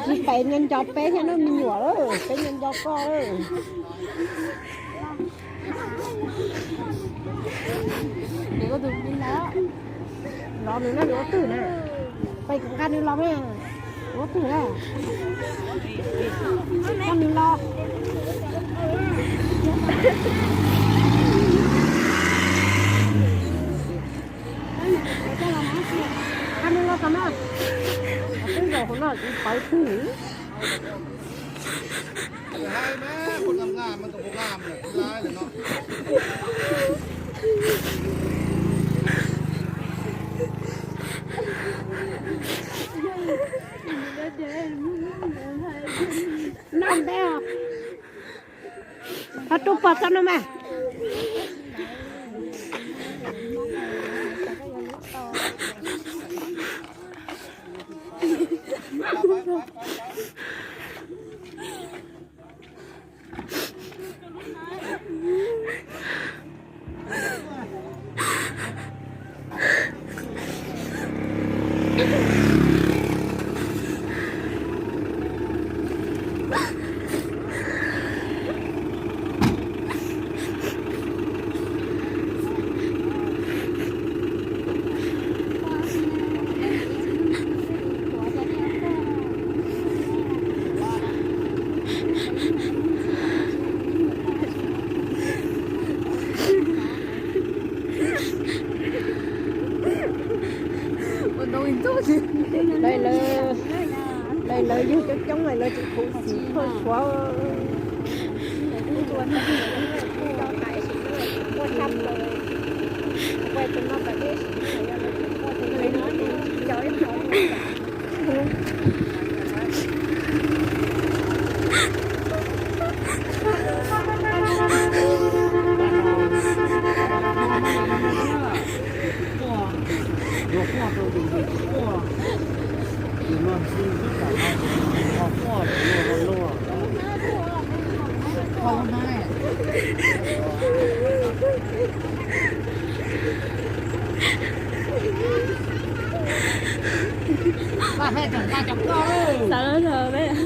Tsis peb nco nco peb thiab na me nyuam, peb nco nco koj. Los nws na, nws ua twj na. Peb kuv nqa nws los na. Ua twj na. Coj nws los. Nqa nws los kom no. Twb zaum hauv no tsis pawv twj. Noj ntev os. Ho rub pog txoj no mas. Lawv, lawv yug coob coob lawm, lawv tsis khuv xim khuj suav. Xav los peb.